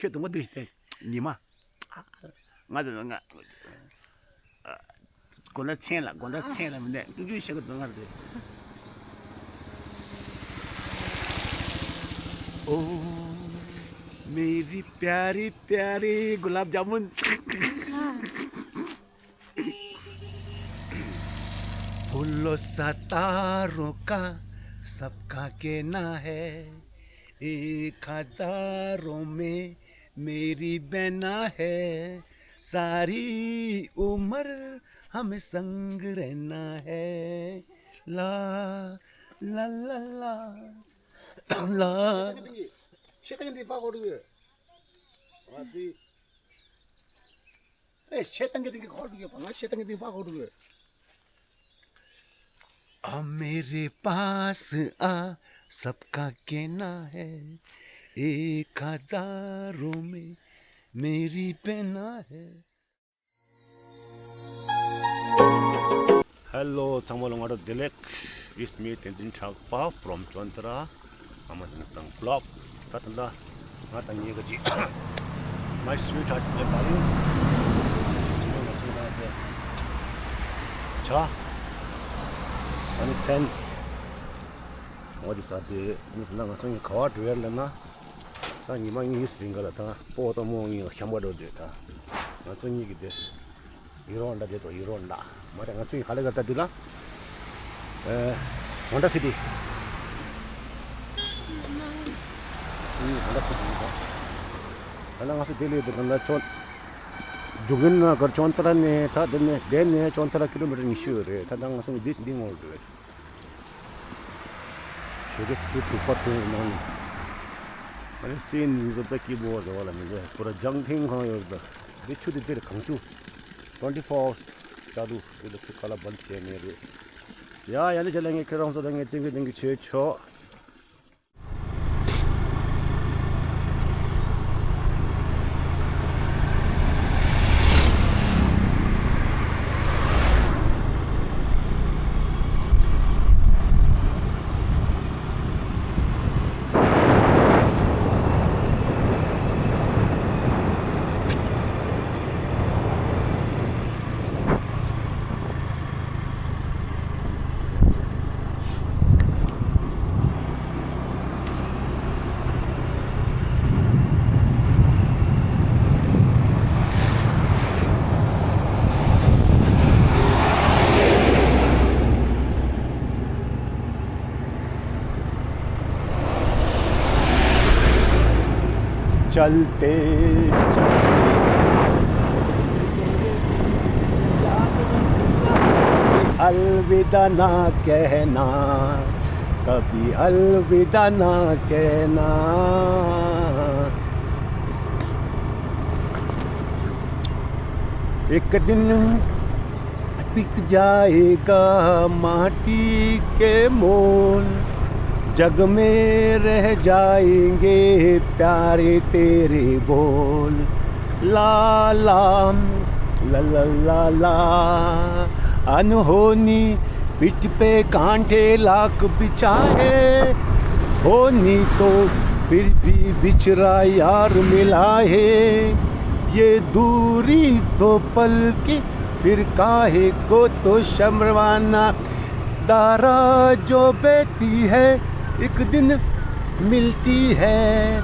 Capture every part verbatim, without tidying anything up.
ཁྱོད་དུང་པ་འདུག་ཞིག་སྟེ། ཉི་མ། ང་དང་ང་། དགོང་དག་མཚན་ལ་དགོང་དག་མཚན་ལ་མི་འདུག་ཀུན་སྤྱོད་བྱེད་ཀྱི་འདུག་ང་རེད། ओ मेरी प्यारी प्यारी गुलाब जामुन। फूलों सा तारों का सबका कहना है, एक हजारों में मेरी बहना है, सारी उम्र हमें संग रहना है। ला, ला, ला, ला, ला। ཤེས་ཏང་གི་འདི་ཕ་གོ་འདུག་ཨ་ཙི། ཨེ་ཤེས་ཏང་གི་འདི་གོ་འདུག་ཕ་ང་ཤེས་ཏང་གི་འདི་ཕ་གོ་འདུག आ मेरे पास आ, सबका कहना है, एक हजारों में मेरी बहना है। Hello ཚང་མ་ལ་སྔ་དྲོ་བདེ་ལེགས། It's me Tenzin Chakpa from Chontra. I'm a Tenzin Vlog. ད་ད་ལྟ་ང་དང་ཉེ་ག་ཅིག My sweetheart, my darling. ང་ཚོ་ད་དེ་ཆ་ཨ་ནི་ཕན་འོ་དེ་ས་དེ་ནི་ད་ང་ཚོ་གཉིས་ག་བར་འགྲོ་ཡ་ལབ་ན། ད་ཉི་མ་གཉིས་རིང་ག་ལ་ད་སྤོ་ཏོ་མོ་གཉིས་ལ་ཤམ་པ་འགྲོ་འདོད་ད། ང་ཚོ་གཉིས་ཀྱི་དེ་ཡུ་རོ་འདྲ་དེ་དོ་ཡུ་རོ་འདྲ་མ་རེད། ང་ཚོ་གཉིས་ག་ལེ་ག་ད་དུས་ལ་ཨེ་ཧོན་ཌ་སི་ཊི། ཨིན་ཧོན་ཌ་སི་ཊི་ཡིན་ད། ད་ལ་ང་ཚོ་དེ་ལས་དེ་ག་ན་ཅོན་རྒྱུག་གིན་ན་གར་ཅོན་ཏ་ར་ནས་ད་དེ་ནས་དེ་ནས་ཅོན་ཏ་ར་ཀི་ལོ་མི་ཊར་ཉི་ཤུ་ཡོད་རེད། ད་ད་ང་ཚོ་འདི་འདི་ངོ་རེད། ཞོགས་ཀས་ཆུ་ཚོད་དྲུག་པ་ཐོན་ནང་ནས། ཨ་ནི་སེམས་ནི་བཟོ་ལྟ་སྐྱིད་པོ་བ་རེད་བ་ལ་མི་འདུག་པུ་ར་ལྗང་ཐིང་གང་ཡོད་རེད། འདི་ཆུ་དེ་དེར་གངས་ཆུ། twenty four hours ཅ་དུ་དེ་ལ་ཆུ་ཁ་ལ་བལ་བྱས་མེད་རེད། ཡ་ཡ་ལེ་ཅ་ལེ་ངས་ཁྱེད་རང་ཚོ་ལ་ངས་ཏིང་གི་ཏིང་གི་བྱས་ཆོག चलते चलते अलविदा ना कहना, कभी अलविदा ना कहना। एक दिन बिक जाएगा माटी के मोल, जग में रह जाएंगे प्यारे तेरे बोल। ला ला, ला ला ला ला। अनहोनी पिठ पे कांटे लाख बिछाए, होनी तो फिर भी बिछड़ा यार मिला है। ये दूरी तो पल की, फिर काहे को तो शर्माना। धारा जो बहती है, एक दिन मिलती है।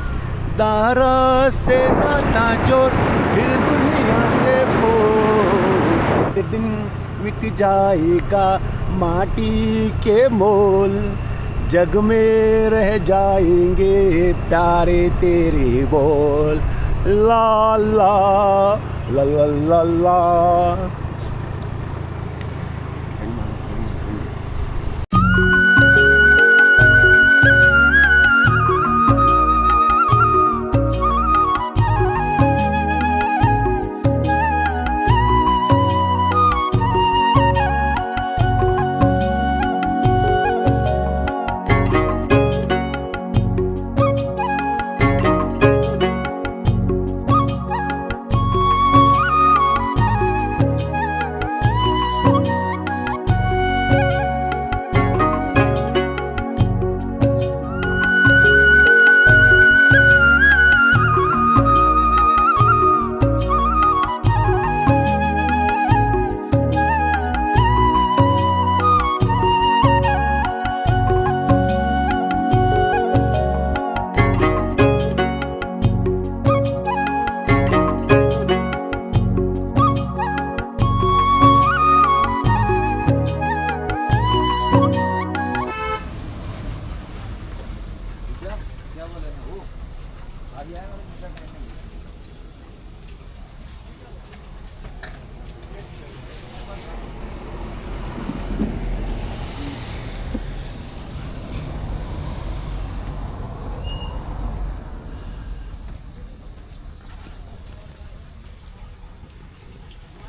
धारा से नाता जोड़, फिर दुनिया से बोल। एक दिन मिट जाएगा माटी के मोल, जग में रह जाएंगे प्यारे तेरे बोल। ला ला, ला ला ला ला।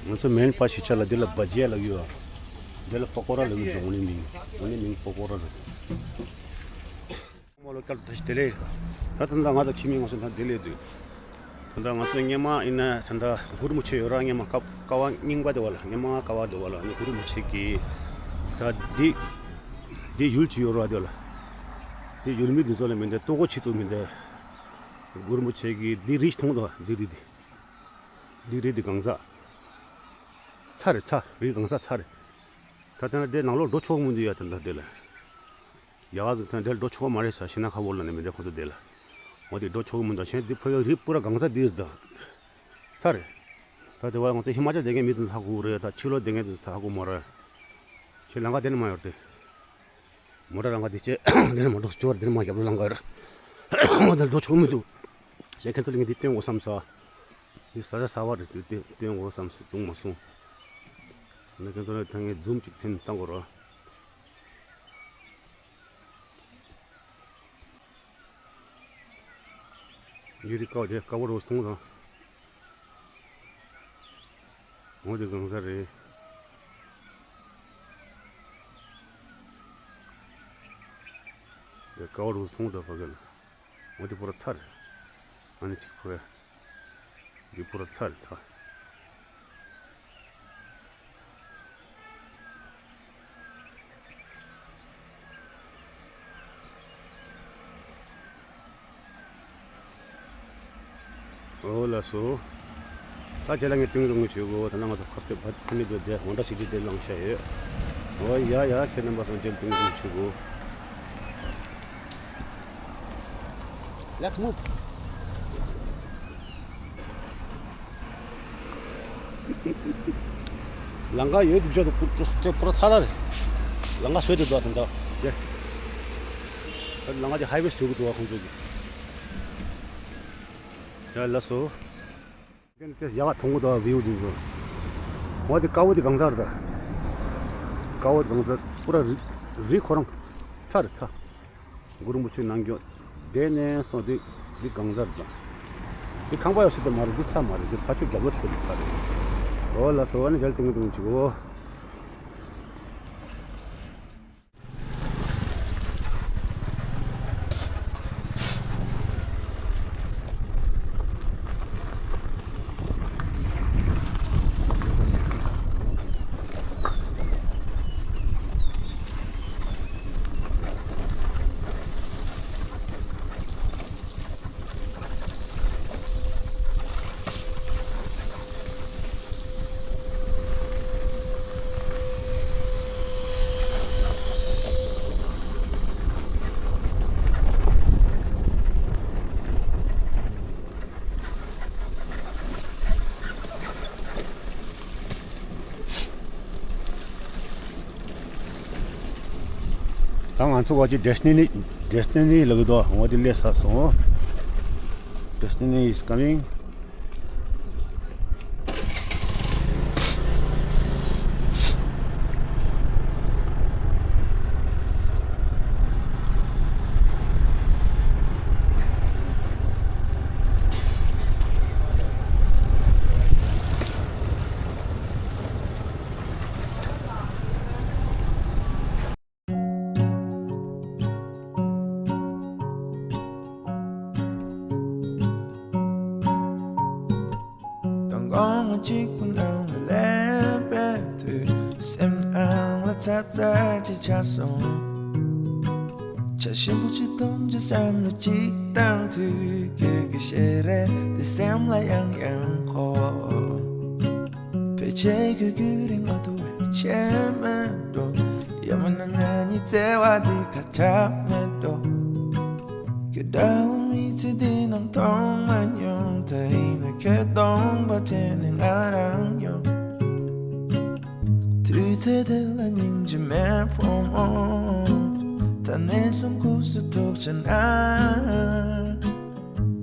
ང་ཚོ་མེན་པ་ཞིག་ཆ་ལ་འདི་ལ་བ་ཇེ་ལབ་ཡོད། འདི་ལ་པ་ཀོ་ར་ལབ་ཡོད། འོ་ནི་མིང་། འོ་ནི་མིང་པ་ཀོ་ར་རེད། མ་ལོ་སྐལ་ད་ཞིག་དེ་ལས། ད་ད་ལྟ་ང་དང་ཁྱིམ་མི་ང་ཚོ་ད་དེ་ལས་འདུག་ད་ལྟ་ང་ཚོ་སྔོན་མ་ཡིན་ན་ད་ལྟ་གུ་རུ་མུ་ཆེ་ཡོད་ར། སྔོན་མ་ཀ་ཀ་བ་རྙིང་པ་དེ་བ་ལ། སྔོན་མ་ཀ་བ་དེ་བ་ལ་ནི་གུ་རུ་མུ་ཆེ་གི་ད་འདི་འདི་ཡུལ་གྱི་ཡོད་ར་དེ་བ་ལ། འདི་ཡུལ་མི་འདི་ཚོ་ལ་མི་འདི་ལྟོ་གོ་ཆེ་ཏུ་མི་འདི་གུ་རུ་མུ་ཆེ་གི་འདི་རིགས་མཐོང་དོ། འདི་རིགས་འདི་འདི་རིགས་འདི་གང་ཟག་ཚ་རེད། ཚ་རིགས་གང་ཟག་ཚ་རེད། ད་ལྟ་ན་དེ་ནང་ལོགས་འགྲོ་ཆོག་མི་འདུག་ཡ། ད་ལྟ་དེ་ལ། ཡ་ཟེར་ཐོན་དེར་འགྲོ་ཆོག་མ་རེད་ས་ཤི་ན་ཁ་བོར་ལ་ནི་མི་འདྲ་ཁོ་ཚོ་དེ་ལ། འོ་དེ་འགྲོ་ཆོག་མི་འདུག་ཆེན་དེ་ཕ་གི་རི་པུ་ར་གང་ས་དེ་རེད་ད། ས་རེད། ད་དེ་བ་ང་ཚོ་ཧི་མ་ཅལ་དེ་གའི་མི་དུ་ས་ཁུག་རེད། ད་ཕྱི་ལོགས་དེ་གའི་དུ་ས་ཁུག་མ་རེད། ཁྱེད་ལང་ཀ་དེ་ནི་མ་ཡོད་དེ། མོ་ཊ་ལང་ཀ་དེ་ཅེ་དེ་ནི་མ་འགྲོ་ཅོར་དེ་ནི་མ་རྒྱབ་ལོ་ལང་ཀ་རེད། འོ་དེ་འགྲོ་ཆོག་མི་འདུག་ཞེས་ཁྱེད་ཚོ་ལ་ངས་དེ་སྟོན་འོ་བསམ་ས། འདི་ས་ཆ་གསར་པ་རེད། དེ་དེ་སྟོན་འོ་བསམ་ས་བྱུང་མ་སོང་། ནི་ཁྱེད་ཚོ་ལ་ད་ངས་འཛུམ་ཅིག་འཐེན་བཏང་དགོས་ར། ཡུ་རི་ཀའོ་དེ་ཀ་བོ་རོ་སྟོང་དང་། འོ་དེ་གང་ས་རེད། དེ་ཀ་བོ་རོ་སྟོང་དང་ཕ་གི་ལ། འོ་དེ་པོ་ར་ཚ་རེད། ཨ་ནི་ཅིག་ཕ་གི། འདི་པོ་ར་ཚ་རེད་ཚ། འོ་ལགས་སོ། ད་རྗེས་ལ་ངས་ཏིང་རུང་བྱེད་དགོས། ད་ནང་ང་ཚོ་ཁ་གཏད་བ་ཕ་མི་དེ་དེ་འོ་འདྲ་ཞིག་དེ་དེ་ལངས་ཤ་ཡོད། འོ་ཡ་ཡ་ཁྱེད་རྣམ་པ་ཚོ་རྗེས་ཏིང་རུང་བྱེད་དགོས། Let's move. ལང་ཀ་ཡོད་དུ་བྱོས་དུ་ཀུ་ཀུ་ཀུ་པུ་ར་ཚ་ལ་རེད། ལང་ཀ་བཟོས་དུ་འདུག་དང་འདྲ། ལང་ཀ་དེ་ཧའི་ཝེ་བཟོས་གི་འདུག་ཁོང་ཚོ་གི། ཡ་ལགས་སོ། དེ་ནི་དེ་ཡག་མཐོང་གི་འདུག་བིའུ་དེ་ཚོ། འོ་དེ་ཀ་བོ་དེ་གང་ཚར་ད། ཀ་བོ་དེ་གང་ཚར་པུ་ར་རི་རི་ཁོ་རང་ཚ་རེད་ཚ། གུ་རུ་མུ་ཆུ་ནང་གྱོ། དེ་ནས་སོང་དེ་དེ་གང་ཚར་ད། དེ་ཁང་པ་ཡོད་སྲིད་དེ་མ་རེད། དེ་ཚ་མ་རེད། དེ་ཕ་ཆུ་རྒྱབ་ལོ་ཆུ་དེ་ཚ་རེད། འོ་ལགས་སོ། ཨ་ནི་ཞལ་ཏིང་ཏིང་ཅིག་འོ། ད་ང་ཚོ་བ་ཅི་Destiny Destiny ལབ་འདུག་འོ་དེ་སླེབས་ཚར་སོང་། Destiny is coming. མདང་དགོང་ང་གཅིག་པུ་ནང་ལ་སླེབས་པའི་དུས། སེམས་ནང་ལ་ཚབ་ཚ་ཅིག་ཆགས་སོང་། ཆ་ཞིམ་པོ་ཅིག་འཐུང་བྱས་བསམ་བློ་ཅིག་བཏང་དུས། ཁྱོད་ཀྱི་ཞལ་རས་འདི་སེམས་ལ་ཡང་ཡང་འཁོར། ཕལ་ཆེར་ཁྱོད་ཁྱོད་རིང་མ་ཐུབ་པའི་ཆད་མེད་འགྲོ། ཡང་མིན་ན་ང་གཉིས་བརྩེ་བ་འདི་ཁ་གྲག་མེད་འགྲོ། ཁྱོད་འདྲ་བོ་མི་ཚེ་འདི་ནང་མཐོང་མ་མྱོང་། ད་ཡིན་ན་ཁྱོད་སྟོང་པ་དྲན་ནས་ང་རང་ཡོང་། དུས་ཚོད་དེ་ལ་སྙིང་རྗེ་མེད་ཕོ་མོ། ད་ནས་བཟུང་ཁུག་སུ་ཐུག་ཆ་ན།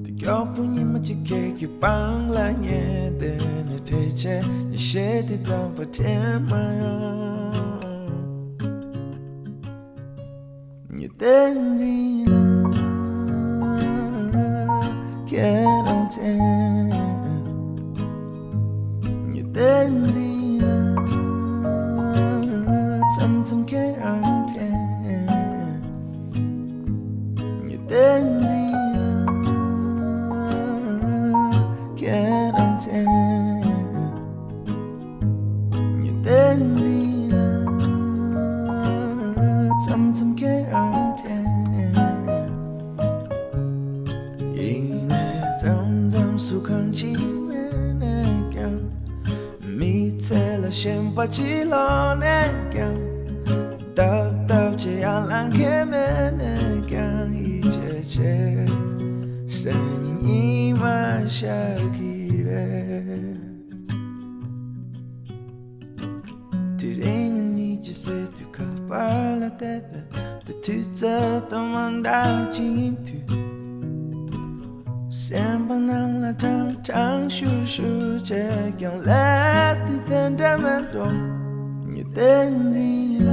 དེ་མགྱོགས་པོ་ཉི་མ་ ཅི་ཁྱེད་ཀྱི་པང་ལ་ཉལ་བསྡད་ནས་ཕལ་ཆེར་ཉི་ཤེལ་དེ་ཙམ་པ་དྲན་མ་ཡོང་། ཉི་ཟླ་འདི་ལ་ཁྱེད་རང་དྲན། ཉི་ཟླ་འདི་ལ་མཚམས་མཚམས་ཁྱེད་རང་དྲན། ཉི་ཟླ་འདི་ལ་ཁྱེད་རང་དྲན། ཉི་ཟླ་འདི་ལ་མཚམས་མཚམས་ཁྱེད་རང་དྲན། ཡིན་ནའི་མཚམས་མཚམས་སུ་གང་ཅི་མེད་ནས་ཀྱང་། མི་ཚེ་ལ་ཞེན་པ་ཅི་ལོག་ནས་ཀྱང་། སྟབས་སྟབས་ཀྱིས་ཡར་ལངས་མཁན་མེད་ནས་ཀྱང་། ཡིད་ཆེས་བྱེད་སེམས་ཉིད་མ་ཤར་གི་རེད། དེ་རིང་ཉིད་ཀྱི་སྲིད་དུས་ཁ་པར་ལ་བལྟས་པས། དེ་དུས་ཚོད་དང་མ་འདྲ་ཅིག་ཡིན་དུས། སེམས་པ་ནང་ལ་ཀྲང་ཀྲང་ཤུར་ཤུར་བྱས་ཀྱང་། ལས་དེ་དེ་འདྲ་མེད་འགྲོ། ཉི་ཟླ་འདི་ལ་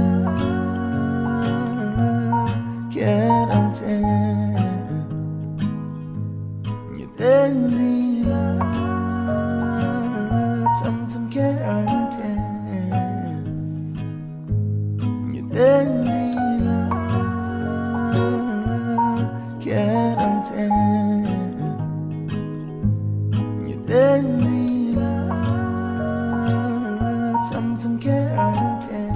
ཁྱེད་རང་དྲན། ཉི་ཟླ་འདི་ལ་མཚམས་མཚམས་ཁྱེད་རང་དྲན། ཉི་ཟླ་འདི་ལ་ཁྱེད་རང་དྲན། ཉི་ཟླ་འདི་ལ་མཚམས་མཚམས་ཁྱེད་རང་དྲན།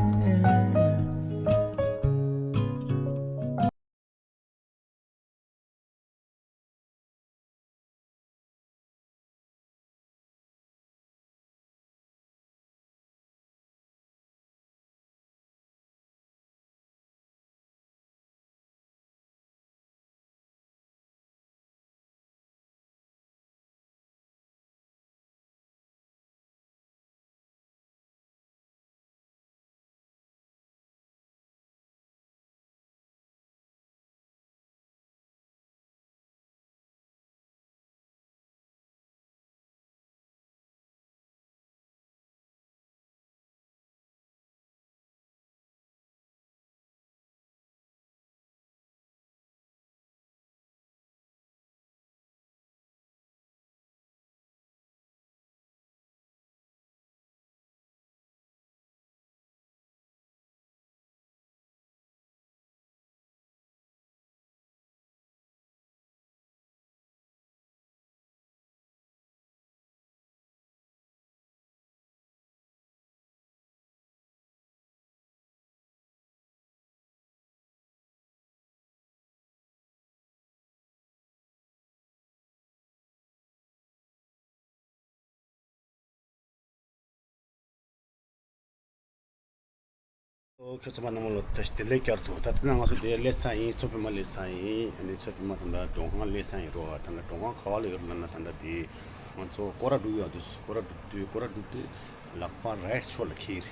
ཨོ། ཁྱོད་ཚང་མ་ནང་མོ་ལོ་བཀྲ་ཤིས་བདེ་ལེགས་བསྐྱར་དུ། ད་ལྟ་ན་ང་ཚོ་འདིར་སླེབས་ཚར་ཡིན། མཚོ་པདྨ་སླེབས་ཚར་ཡིན། ཨ་ནི་མཚོ་པདྨ་ད་ལྟ་མགྲོན་ཁང་སླེབས་ཚར་ཡིན་རོ། ད་ལྟ་མགྲོན་ཁང་ག་པར་ལ་ཡོད་རེད་ལབ་ན། ད་ལྟ་འདི་ང་ཚོ་སྐོར་ར་འགྲོ་གི་ཡོད་འདུག་སྐོར་ར་འགྲོ་དུས། སྐོར་ར་འགྲོ་དུས་ལག་པ་རའིཊ་ཕྱོགས་ལ་འཁྱེར།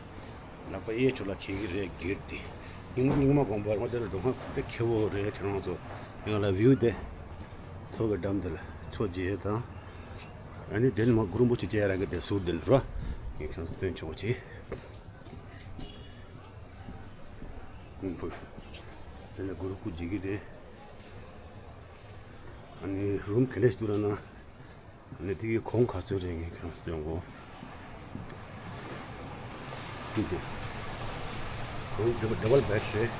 ལག་པ་གཡས་ཕྱོགས་ལ་འཁྱེར་གྱི་རེད། སྒེར་དེ་རྙིང་མ་རྙིང་མ་དགོན་པ་རེད། ང་དེ་ལ་མགྲོན་ཁང་དཔེ་མཁས་པོ་རེད། ཁྱེད་རང་ཚོ་ཡང་ལ་བིའུ་དེ། མཚོ་གི་འགྲམ་དེ་ལ་མཚོ་རྒྱས་དང་། ཨ་ནི་དེ་ནི་མ་གུ་རུ་རིན་པོ་ཆེ་བཅས་རང་གི་དེ་ཟུར་དེ་ལ་རོ། ངས་ཁྱོད་སྟོན་ཆོག་གི། ཨུམ་བུ། དེ་ལ་གུ་རུ་སྐུ་བརྗིད་ཀྱི་རེད། ཨ་ནི་རུམ་ག་འདྲ་ཞིག་འདུག་ལབ་ན། ཨ་ནི་དེ་གི་གོང་ག་ཚོད་རེད། ངས་ཁྱོད་སྟོན་གོ། འདི་འདི། ཁོང་ཌབ་ཌབ་བལ་བེཌ་རེད།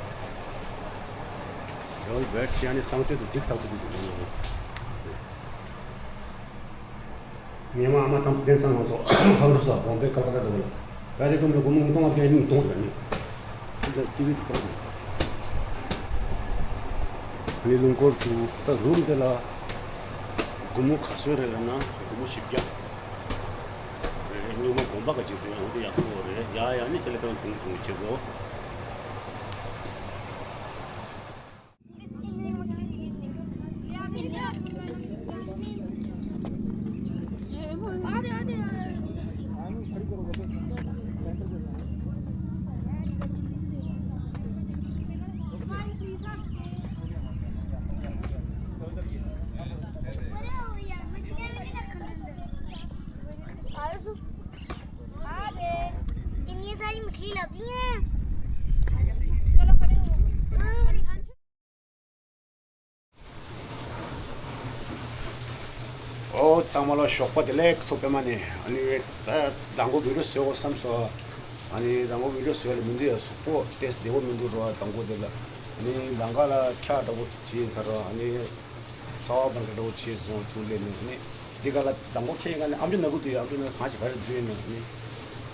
ཌབ་བལ་བེཌ་བྱས་ནས་གསང་སྤྱོད་དུ་འགྲིག་ཐག་ཆོད་ཀྱི་འདུག་ངས་མ་ཨ་མ་དང་བུ་རྒན་སང་ང་ཚོ་ཧབ་རུ་ས་བོམ་པེ་ཀལ་ཀ་ཏ་དུ་ད་རེ་ཀུམ་རེ་ཀུམ་ཉིས་སྟོང་ལྔ་བརྒྱ་ཉིས་སྟོང་རེད། ནི་འདི་ལྟ་ཊི་ཝི་དུ་ཁོ་ར་ནི་ལུང་སྐོར་དུ་ད་རུམ་དེ་ལ་སྒོར་མོ་ག་ཚོད་རེད་ལབ་ན་སྒོར་མོ་བཞི་བརྒྱ། རེད། རྙིང་མ་དགོན་པ་ག་ཅིག་རེད། འོ་དེ་ཡག་པོ་རེད། ཡ་ཡ་ནི་ཁྱེད་ལ་ཁྱེད་རང་དུང་དུང་བྱེད་དགོས། ཨོ་ཚང་མ་ལ་ཞོགས་པ་བདེ་ལེགས། ཚོ་པད་མ་ནས་ཨ་ནི་ད་དང་པོ་བི་ཌི་ཡོ་བཟོས་དགོས་བསམ་སོང་། ཨ་ནི་དང་པོ་བི་ཌི་ཡོ་བཟོས་ལ་མི་འདུག་ཡ། གཟུགས་པོ་ཏོག་ཙམ་བདེ་པོ་མི་འདུག་རོ། དང་པོ་དེ་ལ་ཨ་ནི་ལམ་ཁ་ལ་འཁྱག་འདྲ་པོ་བྱས་ཚར་རོ། ཨ་ནི་ཚ་བ་འབར་འདྲ་པོ་བྱས་སོང་། ཚུར་སླེབས་ནས་ཨ་ནི་འདི་ག་ལ་དང་པོ་ཁྱེད་ག་ནས་ཨམ་ཅོག་ན་གུ་དུ་ཡ། ཨམ་ཅོག་ན་གང་ཞིག་ག་རེ་འཛུལ་ཡིན་ནས་ཨ་ནི་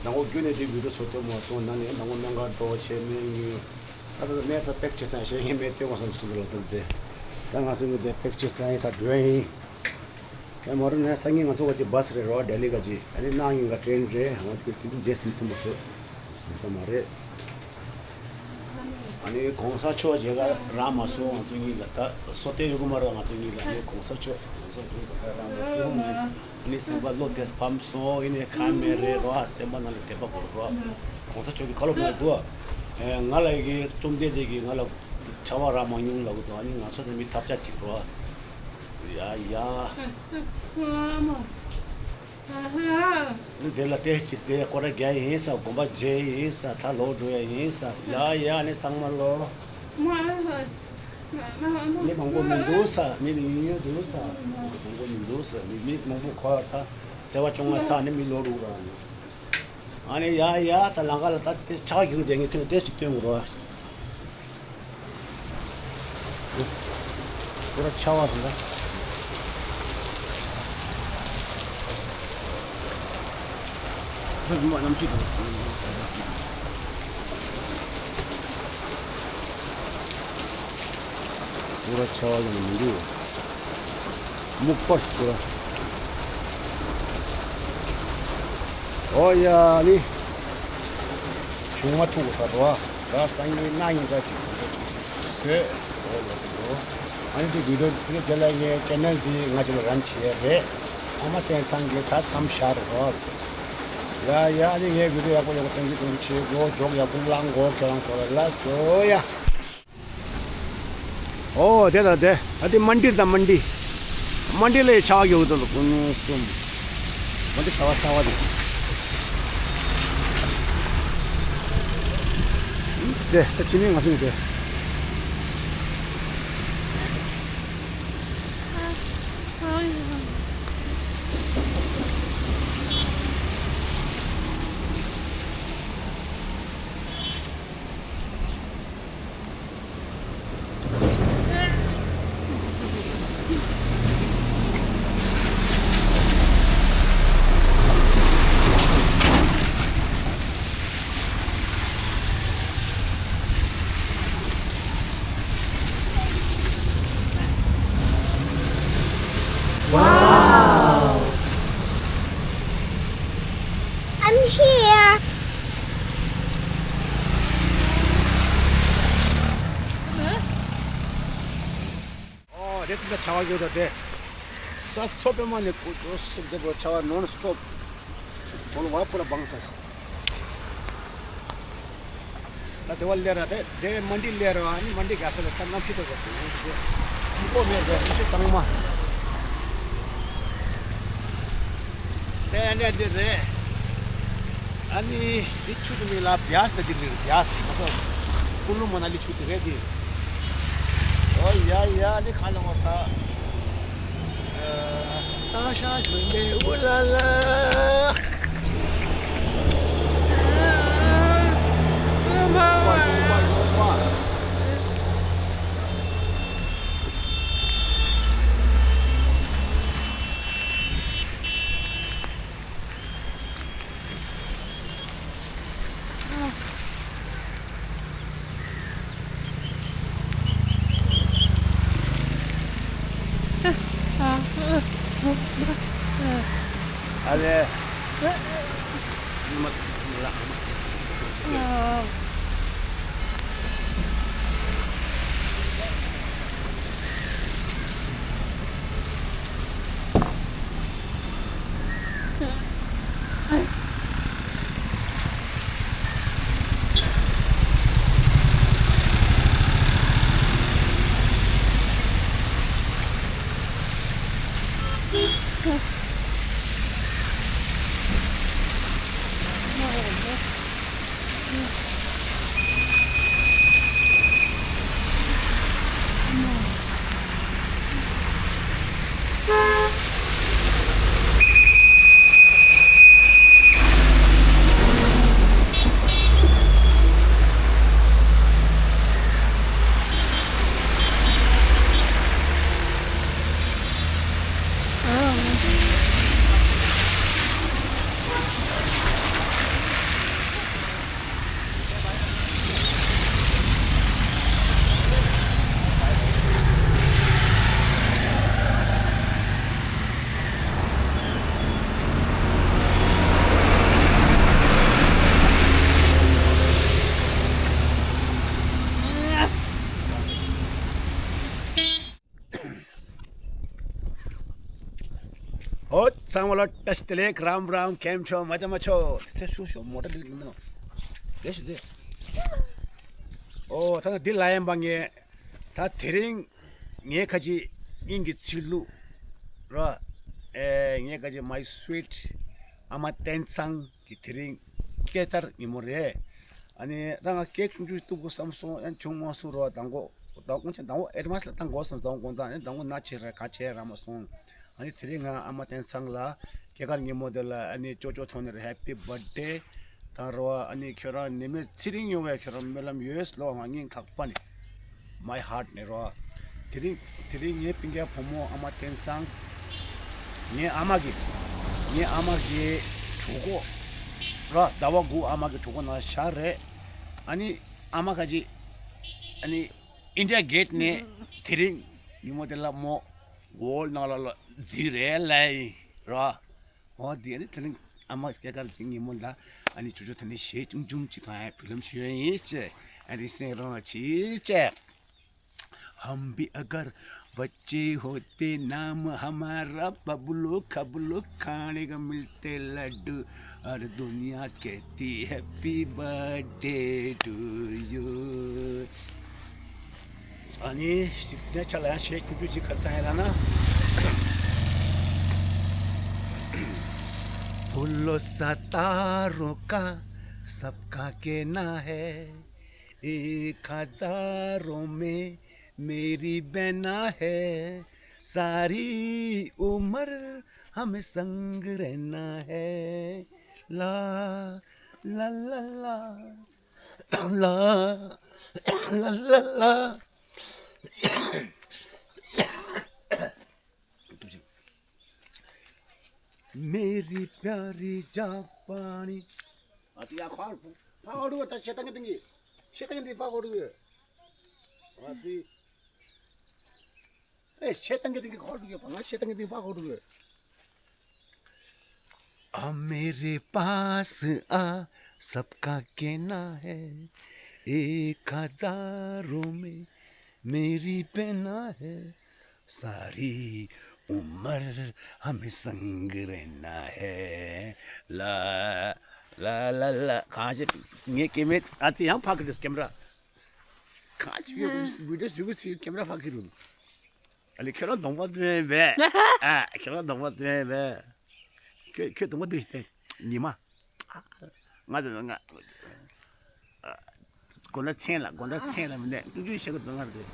དང་པོ་བརྒྱུད་ནས་དེ་བི་ཌི་ཡོ་བཟོ་ཐུབ་མ་སོང་། ན་ནས་དང་པོ་སྨན་ཁང་འགྲོ་བྱས་སྨན་ཉོས། ད་ལྟ་སྨན་ད་པེག་བྱས་ཚར། གཞན་ཡང་སྨན་སྟོན་དགོས་བསམ་སོང་། ད་ལྟ་དེ་ད་ང་ཚོ་གི་དེ་པེག་བྱས་ཚར་ཡིན། ད་འགྲོ་ཡ་ཡིན། ཡང་མ་རུ་ནས་སང་ཉིན་ང་ཚོ་ག་ཅིག་བྷ་སི་རེད་རོ། ལྡི་ལི་ག་ཅིག་ཨ་ནི་གནངས་ཉིན་ག་ཏྲེན་རེད། ང་ཚོ་དེ་དུས་རྗེས་ཟིན་ཐུབ་མ་སོང་། ཡིན་ས་མ་རེད། ཨ་ནི་གོང་ས་མཆོག་མཇལ་ཁ་རག་མ་སོང་། ང་ཚོ་གཉིས་ལ་ད་སོ་ལྟས་ཡོད་གི་མ་རེད། ང་ཚོ་གཉིས་ལ་ཨ་ནི་གོང་ས་མཆོག་གོང་ས་མཆོག་མཇལ་ཁ་རག་མ་སོང་། ཨ་ནི་སེམས་པ་བློ་བདེ་ཕམ་སོང་། ཡིན་ནའི་ཁ་མེད་རེད་རོ། སེམས་པ་ནང་ལ་དད་པ་དགོས་རོ། གོང་ས་མཆོག་གི་བཀའ་སློབ་ནང་འདུག་ང་ལ་ཡི་གེ་བཅོམ་ལྡན་འདས་ཀྱིས་ང་ལ་ཆར་པ་རག་མ་མྱོང་ལབ་གི་འདུག་ཨ་ནི་ང་ཚོ་ནི་མི་ཐབས་ཆག་ཅིག་རོ། ཡ་ཡ། ནི་དེ་ལ་བལྟས་ཅིག་དེ་སྐོར་ར་རྒྱག་ཡིན་ས། དགོན་པ་མཇལ་ཡིན་ས། ད་ལོག་འགྲོ་ཡ་ཡིན་ས། ཡ་ཡ། ནི་ཚང་མ་ལོ། མང་པོ་མི་འདུག་ས། མི་ནི་ཡོད་ཡོད་འདུག་ས། མང་པོ་མི་འདུག་ས། མི་མི་མང་པོ་ཁོ་ད་ཟེར་བ་བྱུང་བ་ཚ་ནི་མི་ལོག་འགྲོ་ར། ཨ་ནི་ཡ་ཡ། ད་ལམ་ཁ་ལ་ད་དེ་ཆར་པ་རྒྱུག་དེ་ངས་ཁྱོད་ལ་ཏོག་ཙམ་སྟོན་དགོས་རོ། ཁོ་ར་ཆར་པ་དང་ད་ཁོ་ར་གནམ་གཤིས་དང་། ཁོ་ར་ཆར་པ་ཡང་མི་འདུག་སྨུག་པ་ཞིག་ཁོ་ར། ཨོ་ཡ་ནི། གཞུང་མ་ཐུག་ས་རོ། ད་སང་ཉིན་གནངས་ཉིན་ད་ཅིག་བཟོས། ཨོ་ལགས་སོ། ཨ་ནི་དེ་བི་ཌི་ཡོ་དེ་རྗེས་ལ་ངའི་ཅེ་ནལ་འདི་ང་ཅིག་ལ་རན་བྱས་རེད། ཨ་མ་བསྟན་ཚང་གིས་ད་མཚམས་བཞག་རོ། ཡ་ཡ། ཨ་ནི་ངའི་བི་ཌི་ཡོ་ཡག་པོ་ཡག་པོ་བཟང་གི་བཟང་གི་བྱེད་དགོས། ཇོག་ཡག་པོ་བླང་དགོས། ཁྱེད་རང་ཚོ་ལ་ལགས་སོ་ཡ། ཨོ་དེ་དང་དེ། ཨ་དེ་མན་ཌི་དང་མན་ཌི། མན་ཌི་ལ་ཆར་པ་རྒྱུག་འདུག་ལ་ཀུན་སློང་གསུམ། མན་ཌི་ཆར་པ་ཆར་པ་རེད། དེ་ད་ཕྱི་ནས་ང་ཚོ་ནས་དེ། Wow! I'm here. ཨོ་དེ་ད་ཆར་པ་ཡོད་ད་དེ། ས་མཚོ་པད་མ་ནས་ཀོ་ཅོ་སུབ་དེ་པོ་ཆར་པ་ནོན་སི་ཊོབ། ཁོ་ལ་བ་པོ་ལ་བང་ས། ད་དེ་བ་ལེ་ར་དེ་དེ་མན་ཌི་ལེ་ར། ཨ་ནི་མན་ཌི་ག་ས་ལ་ད་གནམ་གཤིས་ད་ད་དེ་ཡང་དེ་ཁོ་མེད་དེ་གནམ་གཤིས་གཙང་མ། དེ་ནས་འདི་རེད། ཨ་ནི་འདི་ཆུ་དེ་མིང་ལ་བྱཱས་ད་འདི་རེད། བྱཱས་ང་ཚོ་ཀུ་ལུ་མ་ན་ལི་ཆུ་དེ་རེད་འདི། ཨོ་ཡ་ཡ། འདི་ག་ལ་འོ་ད། ཏ་ཤ་ཞོན་པའི་ཨུ་ལ་ལ། ཨ་ལེ། ཨོ་ཚང་མ་ལ་བཀྲ་ཤིས་བདེ་ལེགས། རམ་རམ། ཁེམ་ཆོ། མ་ཅ་མ་ཆོ། དེ་ཚེ་ཤུ་ཤུ་མོ་ཊ་ལུག་མི་ནོ། དེ་ཤུ་དེ། ཨོ་ད་ནི་འདི་ལ་ཡན་པ་ངས་ད་དེ་རིང་ངས་ཁ་ཅིག་དབྱིན་གྱི་ཚིག་ལུགས་ར། ཨེ་ངས་ཁ་ཅིག་my sweet ཨ་མ་བསྟན་སང་གི་དེ་རིང་སྐད་ལྟར་ཉིན་མོ་རེད། ཨ་ནི་ད་ང་སྐད་ཆུང་ཆུང་གཏུབ་དགོས་བསམ་སོང་། ཡང་བྱུང་མ་སོང་རོ། དང་པོ་དང་པོ་ཆེན་དང་པོ་ཨེ་ཌ་ཝན་སི་ལ་བཏང་དགོས་བསམ་སོང་། དགོངས་དག་ཨ་ནི་དང་པོ་ན་བྱེད་ར་ག་བྱེད་ར་མ་སོང་། ཨ་ནི་དེ་རིང་ང་ཨ་མ་བསྟན་སང་ལ་སྐྱེས་སྐར་ཉིན་མོ་དེ་ལ་ཨ་ནི་ཅོ་ཅོ་ཐོག་ནས་ར་happy birthday དང་རོ། ཨ་ནི་ཁྱོད་རང་ནི་མེད་ཚེ་རིང་ཡོང་བའི་ཁྱོད་རང་སྨོན་ལམ་ཡོད་ལོ། ང་སྙིང་ཐག་པ་ནས། My heart ནས་རོ། དེ་རིང་དེ་རིང་ངའི་སྤུན་ཀྱག་བུ་མོ་ཨ་མ་བསྟན་སང་། ངའི་ཨ་མ་གི་ངའི་ཨ་མ་གི་གྲོད་ཁོག་ར། ཟླ་བ་དགུ་ཨ་མ་གི་གྲོད་ཁོག་ནང་བཞག་རེད། ཨ་ནི་ཨ་མ་ཁ་ཅིག་ཨ་ནི་ཨིན་ཌི་ཡ་གེ་ཊི་ནས་དེ་རིང་ཉིན་མོ་དེ་ལ་མོ་གོལ་ནང་ལ་ལ་འཛུལ་རེད་ལ་ཡིན་རོ། འོ་དེ་ཨ་ནི་དེ་རིང་ཨ་མ་སྐྱེས་སྐར་གྱི་ཉིན་མོ་ལ་ཨ་ནི་ཅོ་ཅོ་དེ་ནས་གཞས་ཆུང་ཆུང་ཅིག་དང་ཕུ་ལམ་ཞུ་ཡ་ཡིན་ཅེས། ཨ་ནི་སེང་རོང་ཆི་ཅེས། हम भी अगर बच्चे होते, नाम हमारा बबलू खबलू, खाने को मिलते लड्डू, और दुनिया कहती happy birthday to you. ཨ་ནི་ཞིག་གནས་ཆ་ལ་ཡང་གཞས་ཁྱུ་ཁྱུ་ཅིག་གར་བཏང་ཡ་ལ་ན། फूलों सा तारों का सबका कहना है, एक हजारों में मेरी बहना है, सारी उम्र हमें संग रहना है। ला, ला, ला, ला, ला, ला, ला, ला। मेरी प्यारी जापानी। ཨ་ཙི་ཡ་ཁ་ཕ་ཁ་འོ་རུ་ད་ཤེ་ཏང་གི་ཏང་གི་ཤེ་ཏང་གི་ཏི་ཕ་ཁ་འོ་རུ། ཨ་ཙི་ཨེ་ཤེ་ཏང་གི་ཏང་གི་ཁ་འོ་རུ་ཕ་ང་ཤེ་ཏང་གི་ཏི་ཕ་ཁ་འོ་རུ། आ मेरे पास आ, सबका कहना है, एक हजारों में मेरी पहना है, सारी उम्र हमें संग रहना है। ला, ला, ला, ला। གང་ཞིག་ངའི་ཀེ་མེད་ཨ་ཙི་ཡང་ཕ་གི་རེད་ཀེམ་ར། གང་ཞིག་ཡོད་བི་ཌི་ཡོ་བཟོ་གི་ཀེམ་ར་ཕ་གི་རུ། ཨ་ལེ་ཁྱོད་རང་གདོང་པ་བཙེམ་པས། ཨ་ཁྱོད་རང་གདོང་པ་བཙེམ་པས། ཁྱོད་ཁྱོད་གདོང་པ་བཙེམ་ཞིག་སྟེ་ཉི་མ། ང་ཚོ་ང་དགོང་དག་མཚན་ལ་དགོང་དག་མཚན་ལ་མི་འདས་ཀྲུང་ཀྲུང་ཤག་གི་གདོང་ངར་རེད།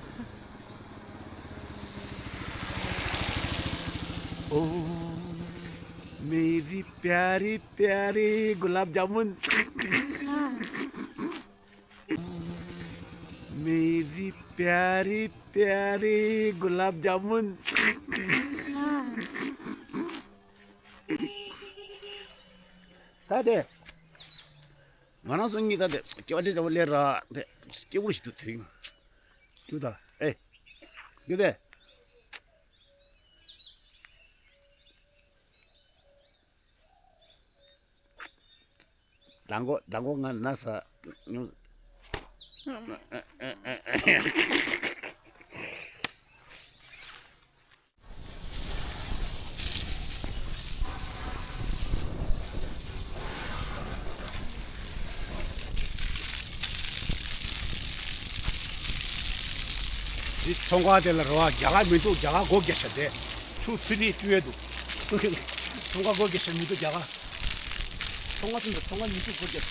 ओ मेरी प्यारी प्यारी गुलाब जामुन। मेरी प्यारी प्यारी गुलाब जामुन। ད་དེ། ང་རང་ཚོ་གཉིས་ད་དེ་སྐྱེ་བ་འདི་འདྲ་བོ་ལས་ར་དེ་སྐྱེ་བོ་ཞིག་ཏུ་དེ་རིང་། ཁྱོད་ད་ཨེ། ཁྱོད་དེ། དང་གོ་དང་གོ་ང་ན་ས་ཉུང་། འདི་ཚོང་ཁང་དེ་ལ་རོ་བ་རྒྱ་གར་མི་འདུག་རྒྱ་གར་སྒོ་རྒྱག་ཤ་དེ་ཆུ་ཚུད་ནས་བཏུ་ཡས་འདུག་ཚོང་ཁང་སྒོ་རྒྱག་ཤ་མི་འདུག་རྒྱ་གར་ཚོང་ཁང་ཚུད་འདུག་ཚོང་ཁང་མི་འདུག་སྒོ་རྒྱག་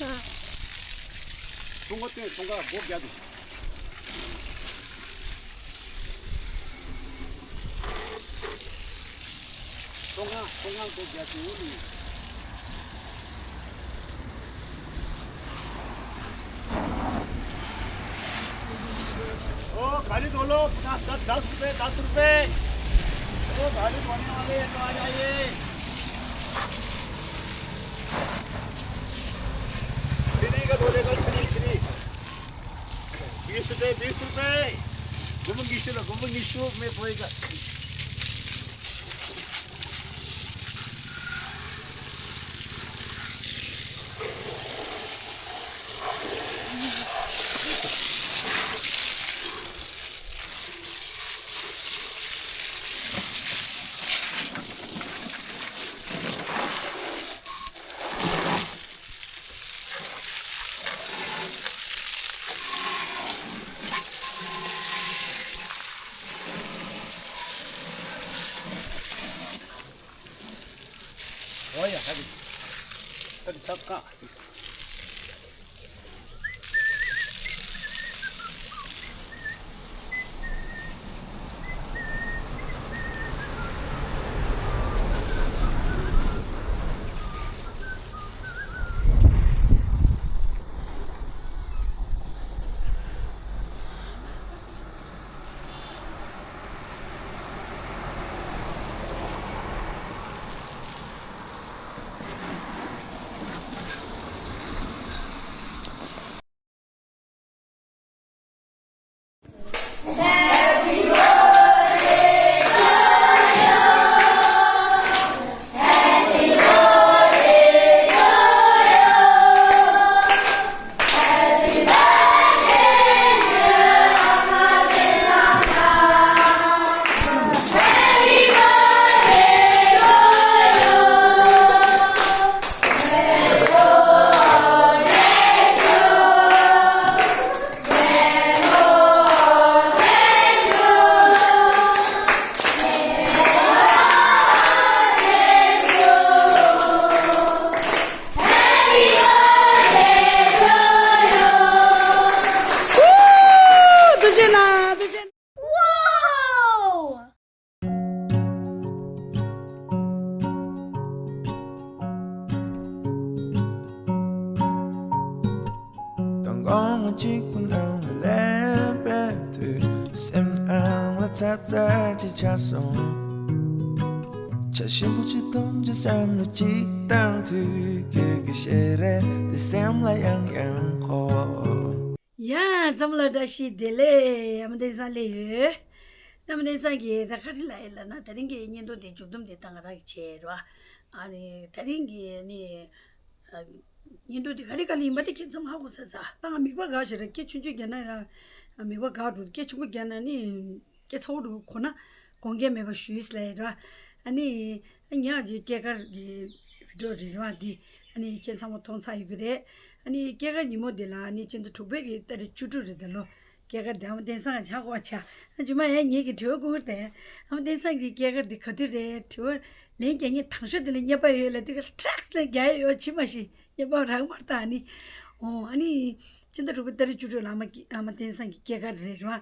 ཚོང་ཁང་སྟོན། ཚོང་ཁང་སྒོ་བརྒྱབ་འདུག་ཚོང་ཁང་། ཚོང་ཁང་སྒོ་བརྒྱབ་འདུག ओ, गाड़ी धो लो, पचास, दस, दस रुपए, दस रुपए। ओ, गाड़ी धोने वाले ये तो आ जाइए। फ्री का धो लेगा, फ्री, फ्री। बीस रुपए, बीस रुपए। गुम गिशु लो, गुम गिशु में बोएगा। ཨོ་ཡ། ད་གི་ད་གི་ད་ཀ་དང་གོང་གཅིག་པུ་ནང་ལ་ལེན་པའི་དུས། སེམས་ནང་ལ་ཚབ་ཚ་ཅིག་ཆགས་སོང་། ཆ་ཞིམ་པོ་ཅིག་འཐུང་ཅིག་བསམ་བློ་ཅིག་བཏང་དུས། ཁྱོད་ཀྱི་ཞལ་རས་འདི་སེམས་ལ་ཡང་ཡང་འཁོར། ཡ། འཛམ་ལ་བཀྲ་ཤིས་བདེ་ལེགས། ཨ་མ་བསྟན་བཟང་སླེབས་ཡོད། ཨ་མ་བསྟན་བཟང་གིས་ད་ག་རེ་ལབ་ཡོད་ལབ་ན། དེ་རིང་གི་བརྙན་ཐུང་དེ་མཇུག་བསྡོམས་དེ་ད་ང་རང་གིས་བྱས་རོ། ཨ་ནི་དེ་རིང་གི་ནི་ཨ་བརྙན་ཐུང་དེ་ག་རེ་ག་རེ་ཡིན་པ་དེ་ཁྱེད་ཚང་མ་ཧ་གོ་ས་ས། ད་ང་མིད་པ་འགག་ཞེ་དྲག་སྐད་ཆུང་ཆུང་རྒྱག་ན་ཡང་མིད་པ་འགག་འགྲོ། སྐད་ཆེན་པོ་རྒྱག་ན་ནི། སྐད་ཚ་བོ་འདུག་གོ་ན་དགོངས་འགལ་མེད་པ་ཞུས་ལ་ར། ཨ་ནི་ཉག་གི་སྐྱེས་སྐར་གྱི་བི་ཌིའོ་རེད་ར། འདི་ཨ་ནི་ཁྱེད་ཚང་མ་མཐོང་ཚར་ཡོད་ཀྱི་རེད། ཨ་ནི་སྐྱེས་སྐར་ཉིན་མོ་འདི་ལ་ཨ་ནི་སྤྱི་ཟླ་དྲུག་པའི་གི་ཏ་རིག་བཅུ་དྲུག་རེད་ད་ལོ། སྐྱེས་སྐར་འདི་ཨ་མ་བསྟན་བཟང་ཆགས་གོ་ཆ། ཨ་ཇུ་མ་ཡ་ངེད་ཀྱི་དྲི་བ་བསྐུར་ཏེ། ཨ་མ་བསྟན་བཟང་གི་སྐྱེས་སྐར་འདི་ག་དུས་རེད། དྲི་བ་ལན་རྒྱག་མཁན་དང་ཤོས་འདི་ལ་རྙེད་པ་ཡོད་ལ། འདི་ག་ཁྲག་ལ་རྒྱག་ཡོད་ཕྱི་མ་ཤི། ཉེ་པ་རང་མར་ད་ནི། ཨོ་ཨ་ནི། སྤྱི་ཟླ་དྲུག་པའི་ཏ་རིག་བཅུ་དྲུག་ལ་ཨ་མ་སྐྱེ་ཨ་མ་བསྟན་བཟང་གི་སྐྱེས་སྐར་རེད་ར། ཨ་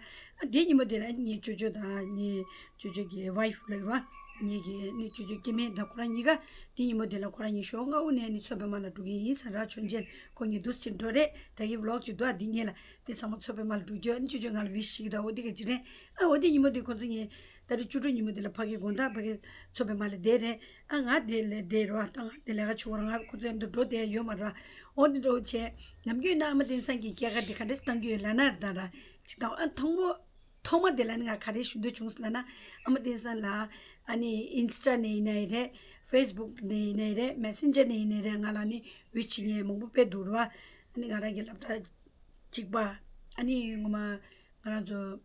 དེ་ཉིན་མོ་དེ་ལ་ངའི་ཅོ་ཅོ་དང་ངའི་ཅོ་ཅོ་གི་ཝའི་ཕུ་ལ་ར། ངའི་གི་ནི་ཅོ་ཅོ་སྐྱེ་དམན་དང་ཁོ་རང་གཉིས་ཀ་དེ་ཉིན་མོ་དེ་ལ་ཁོ་རང་གཉིས་ཞོགས་སྔ་པོ་ནས་ནི་མཚོ་པདྨ་ལ་འགྲོ་གི་ཡིན་ཟེར་ར། ཆོས་མཇལ་ཁོ་གཉིས་འདུག་སེ་འགྲོ་རེད། ད་གི་ཝི་ལོག་ཅིག་འདུག་ཨ་དེ་ཉིན་ལ་དེ་ཚང་མ་མཚོ་པདྨ་ལ་འགྲོ་རྒྱུ། ཨ་ནི་ཅོ་ཅོ་ང་ལ་ཝི་ཤི་ཞིག་དང་འོ་དེ་ག་ཅི་རེད། ཨ་འོ་དེ་ཉིན་མོ་དེ་ཁོ་ཚོ་ངའི། ད་རེས་བཅུ་དྲུག་ཉིན་མོ་དེ་ལ་ཕ་གི་དགོང་དག་ཕ་གི་མཚོ་པདྨ་ལ་བསྡད་རེད། ཨ་ང་དེ་ལ་བསྡད་རོགས། ད་ང་དེ་ལས་ཀ་བྱེད་དགོས་ར། ང་ཁོ་ཚོ་མཉམ་དུ་འགྲོ་བསྡད་ཡོད་མ་རེད། འོ་དེ་འདྲ་བྱས། ནམ་རྒྱུན་ན་ཨ་མ་བསྟན་བཟང་གི་སྐྱེས་སྐར་དེ་ག་འདྲས་བཏང་རྒྱུ་ཡོད་ལབ་ན་རེད་ད་ར། ཅིག་དང་ཨ་ཐོག་མོ་ཐོག་མ་དེ་ལ་ནི་ང་ག་རེ་ཞུ་འདོད་བྱུང་ཟེར་ལབ་ན། ཨ་མ་བསྟན་བཟང་ལ་ཨ་ནི་ཨིན་སི་ཊ་ནས་ཡིན་ནའི་རེད། ཕེ་སི་བུག་ནས་ཡིན་ནའི་རེད། མེ་སེན་ཇར་ནས་ཡིན་ནའི་རེད། ང་ལ་ནི་ཝི་ཤི་བྱེད་མཁན་མང་པོ་དཔེ་འདུག་ར། ཨ་ནི་ང་རང་གི་སློབ་གྲྭ་གཅིག་པ། ཨ་ནི་ངོ་མ་ང་རང་ཚོ།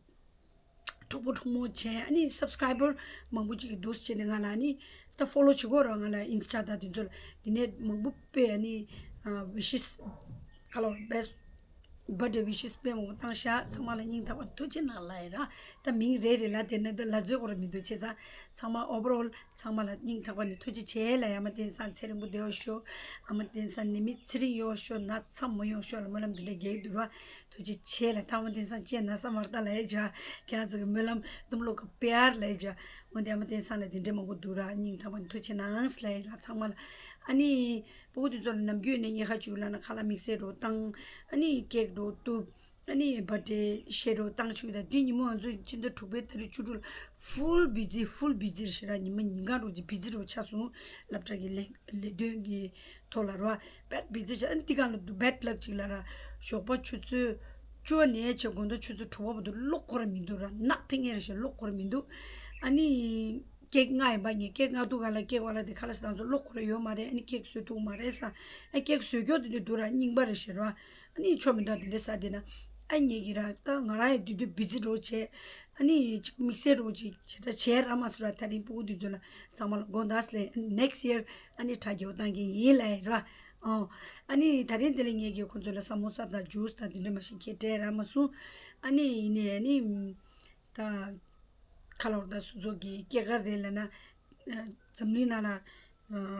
གྲོགས་པོ་གྲོགས་མོ་བྱས། ཨ་ནི་སབ་སི་ཀ་རའི་བར་མང་པོ་ཅིག་གིས་འདུག་སེ་བྱས་ནས་ང་ལ་ཨ་ནི་ད་ཕོ་ལོ་བྱེད་དགོས་ར། ང་ལ་ཨིན་སི་ཊ་དང་དེ་ཚོ་ལ་དེ་ནས་མང་པོ་དཔེ་ཨ་ནི་ཝི་ཤི་སི་ཁ་ལོ་བེ་སི་བར་ཌེ་ཝི་ཤི་སི་དཔེ་མང་པོ་བཏང་ཤག་ཚང་མ་ལ་སྙིང་ཐག་པ་ཐུགས་རྗེ་གནང་ལབ་ཡ་ར། ད་མིང་རེ་རེ་ལབ་བསྡད་ན་ད་ལབ་རྩོད་དགོས་ར་མི་འདུག་བྱས་ཙང་ ཚང་མ་overall ཚང་མ་ལ་སྙིང་ཐག་པ་ནས་ཐུགས་རྗེ་ཆེ་ལ། ཨ་མ་བསྟན་སངས་ཚེ་རིང་པོ་བདེ་བར་ཤོག་ཨ་མ་བསྟན་སངས་ནད་མེད་ཚེ་རིང་ཡོང་ཤོག་ན་ཚ་མ་ཡོང་ཤོག་ལ་སྨོན་ལམ་འདི་འདྲ་རྒྱག་གི་འདུག་ར། ཐུགས་རྗེ་ཆེ་ལ། ད་ཨ་མ་བསྟན་སངས་ཅེ་ན་ས་མར་ལྟ་ལ་ཡ་ཇ། ཁྱེད་རང་ཚོ་གི་སྨོན་ལམ་དུམ་ལོ་ཀ་པེ་ཨར་ལ་ཡ་ཇ། འོན་ཏེ་ཨ་མ་བསྟན་སངས་ལ་དེ་འདྲ་མང་པོ་འདུག་ར། སྙིང་ཐག་པ་ནས་ཐུགས་རྗེ་ཆེ་གནང་ལ་ཡ་ར་ཚང་མ་ལ། ཨ་ནི། སྤུ་གུ་དེ་ཚོ་ལ་ནམ་རྒྱུན་ནས་ཉེ་ཁ་བཅུག་ལ་ན་ཁ་ལག་དམིགས་བསལ་རོ་བཏང་། ཨ་ནི་ཀེག་རོ་གཏུབ། ཨ་ནི་བར་ཌེ་བཤད་རོ་བཏང་ཆུག་ད་དེ་ཉིན་མོ་ང་ཚོ་ཕྱི་ཟླ་དྲུག་པའི་ཏ་རིག་བཅུ་དྲུག་ལ་full busy, full busy རེད་ཤག་ར། ཉི་མ་ཉིན་གང་རོ་ཅིག་busy རོ་ཆགས་སོང་། སློབ་གྲྭ་གི་ལས་ལས་དོན་གྱི་ཐོག་ལ་རོ། bad busy ཆགས། ཨ་ནི་དེ་གང་ལ་འདུག bad luck ཅིག་ལ་ར། ཞོགས་པ་ཆུ་ཚོད་བཅུ་པ་ནས་བྱས་དགོང་དག་ཆུ་ཚོད་དྲུག་པ་བར་དུ་གློག་ཁོ་ར་མི་འདུག་ར། ནག་ཐིང་ངེ་རེད་ཤག་གློག་ཁོ་ར་མི་འདུག་ཨ་ནི། ཀེག་ང་ཡིན་པ་ངས་ཀེག་ང་འདུག་ག་ལ་ཀེག་བ་ལ་དེ་ཁ་ལག་ཟ་དང་ཚོ་གློག་ཁོ་ར་ཡོད་མ་རེད། ཨ་ནི་ཀེག་བཟོས་ཐུབ་མ་རེད་ས། ཨ་ཀེག་བཟོས་སྐྱོ་དེ་འདྲ་འདུག་ར། རྙིང་པ་རེད་ཤག་ར། ཨ་ནི་ཆོ་མི་འདུག་དེ་འདྲ་ཟ་དེ་ན། ཨ་ངེད་ཀྱི་ར་ད་ང་རང་ཡང་དུས་དུས་བི་ཛི་རོ་བྱས། ཨ་ནི་ཅིག་དམིགས་བསལ་རོ་ཅིག་བྱེད་ད་བྱས་ར་མ་སོང་ར། ད་རིང་སྤུ་གུ་དེ་ཚོ་ལ་ཚང་མ་ལ་དགོངས་དག་ལས་next year ཨ་ནི་དྲ་རྒྱ་བཏང་གི་ཡིན་ལ་ཡིན་ར། ཨོ། ཨ་ནི་ད་རིང་དེ་ལ་ངེད་ཀྱི་ཁོ་ཚོ་ལ་ས་མོ་ས་དང་ཇུས་དང་དེ་འདྲ་མ་ཞིག་ཁྱེད་སྤྲད་ར་མ་སོང་། ཨ་ནི་ཡིན་ནའི་ཨ་ནི། ད། ཁ་ལོར་ད་སུ་ཚོགས་ཀྱི་སྐྱེས་སྐར་རེད་ལ་ན། འཛམ་གླིང་ནང་ལ།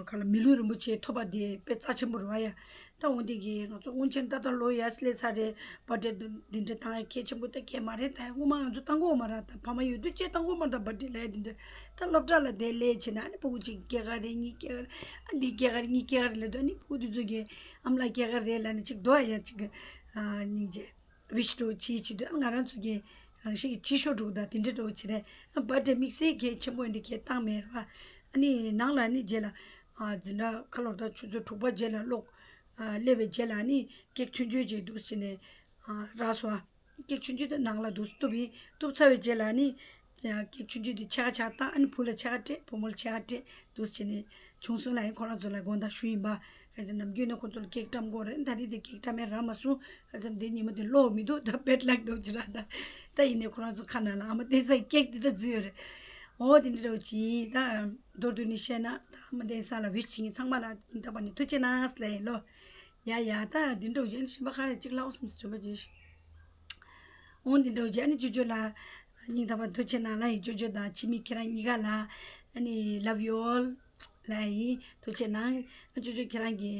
ཁ་ལ་མི་ལུས་རིན་པོ་ཆེ་ཐོབ་པ་དེ་དཔེ་རྩ་ཆེན་པོ་རེད་བ་ཡ། ད་འོན་ཏེ་གི་ང་ཚོ་སྔོན་ཆད་ད་ལྟ་ལོ་ཡ་སླེབས་ཚར་རེད། བར་ཌེ་འདི་འདྲ་བཏང་ཡ་གལ་ཆེན་པོ་ད་གལ་མ་རེད། ད་སྔོན་མ་ང་ཚོ་བཏང་གོ་མ་ར། ད་ཕ་མ་ཡོད་དུས་ཅེ་བཏང་གོ་མ་ར། ད་བར་ཌེ་ལ་ཡ་འདི་འདྲ་ད་སློབ་གྲྭ་ལ་དེ་སླེབས་བྱས་ན་ཨ་ནི་སྤུ་གུ་གཅིག་སྐྱེས་སྐར་རེད། གཉིས་སྐྱེས་སྐར། ཨ་འདི་སྐྱེས་སྐར་གཉིས་སྐྱེས་སྐར་ལ་དུ་ཨ་ནི་སྤུ་གུ་དེ་ཚོ་གི་ཨ་མ་ལགས་སྐྱེས་སྐར་རེད་ལ་ནི་གཅིག་འདུག་ཡ་གཅིག་གི་སྙིང་རྗེ། ཝིཤ་འགྲོ་བྱེད་བྱེད་དུས་ཨ་ང་རང་ཚོ་གི་རང་བཞིན་གྱི་བྱེད་ཤོག་འགྲོ་ད་དེ་འདྲ་འགྲོ་བྱེད་རེད། ཨ་བར་ཌེ་དམིགས་བསལ་གལ་ཆེན་པོ་ཡིན་དུས་གལ་བཏང་མེད་ར། ཨ་ནི་ནང་ལ་ནི་རྗེས་ལ་ཨ་འཛིན་གྲྭ་ཁ་ལོར་ད་ཆུ་ཚོད་དྲུག་པ་རྗེས་ལ་ཀློག་ཨ་སླེབས་པའི་རྗེས་ལ་ནི་ཀེག་ཆུང་ཆུང་ཅིག་འདུག་བྱས་ནས་ཨ་རག་སོང་། ཨ་ཀེག་ཆུང་ཆུང་དེ་ནང་ལ་འདུག་གཏུབ་ཡིན། གཏུབ་ཚར་བའི་རྗེས་ལ་ནི་ཀེག་ཆུང་ཆུང་དེ་ཕྱེད་ཀ་ཕྱེད་ཀ་བཏང་། ཨ་ནི་བུ་ལ་ཕྱེད་ཀ་སྤྲད། བུ་མོ་ལ་ཕྱེད་ཀ་སྤྲད་འདུག་བྱས་ནས་བྱུང་སོང་ལ་ཡིན། ཁོ་རང་ཚོ་ལ་དགོངས་དག་ཞུ་ཡིན་པ། ག་ཚོད་ནམ་རྒྱུན་ནས་ཁོ་ཚོ་ལ་ཀེག་བཀྲམ་དགོས་རེད། ད་རེས་དེ་ཀེག་བཀྲམ་ཡས་རག་མ་སོང་། ག་ཚོད་འདི་ཉིན་མོ་དེ་ཀློག་མི་འདུག་ད་བེད་ལག་འདུག་ཅི་ར་ད། ད་ཡིན་ནའི་ཁོ་རང་ཚོ་ཁ་ནང་ལ་ཨ་མ་བསྟན་སངས་ཀེག་འདི་ད་འཛུལ་ཡོད་རེད། འོ་དེ་འདྲ་འདྲ་བོ་ཅིག་ཡིན། ད་མདོར་བསྡུས་ནས་བཤད་ན་ད་ཨ་མ་བསྟན་སངས་ལ་ཝིཤ་བྱེད་མཁན་ཚང་མ་ལ་སྙིང་ཐག་པ་ནས་ཐུགས་རྗེ་གནང་ལབ་ཡིན་ལོ། ཡ་ཡ་ད་འདི་འདྲ་བོ་ཅིག་ཨ་ནི་གཞན་པ་ག་རེ་གཅིག་ལབ་འོང་སམ་སི་དྲན་པ་ཅིག་འོ་འདི་འདྲ་བོ་ཅིག་ཨ་ནི་ཅོ་ཅོ་ལ་སྙིང་ཐག་པ་ཐུགས་རྗེ་གནང་ལབ་ཡིན། ཅོ་ཅོ་དང་འཆི་མེད་ཁྱེད་རང་གཉིས་ཀ་ལ་ཨ་ནི་love you all ལབ་ཡིན། ཐུགས་རྗེ་གནང་། ཅོ་ཅོ་ཁྱེད་རང་གི་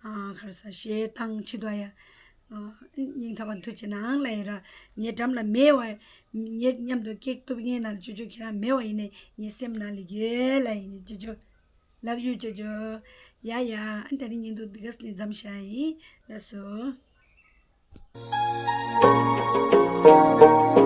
ཨ་ག་རེ་ཟ་གཞས་བཏང་ཆེད་དུ་ཡ། ཨ་སྙིང་ཐག་པ་ཐུགས་རྗེ་གནང་ལབ་ཡིན་ར། ངའི་འགྲམ་ལ་མེད་པ། ངའི་མཉམ་དུ་ཀེག་གཏུབ་མཁན་ནང་ལ་ཅོ་ཅོ་ཁྱེད་རང་མེད་པ་ཡིན་ནའི་ངའི་སེམས་ནང་ལ་ཡོད་ལབ་ཡིན། ཅོ་ཅོ། Love you ཅོ་ཅོ། ཡ་ཡ། ཨ་ནི་ད་རིང་བརྙན་ཐུང་འདི་ག་ཙམ་ནས་མཚམས་བཞག་ཡིན། ལགས་སོ།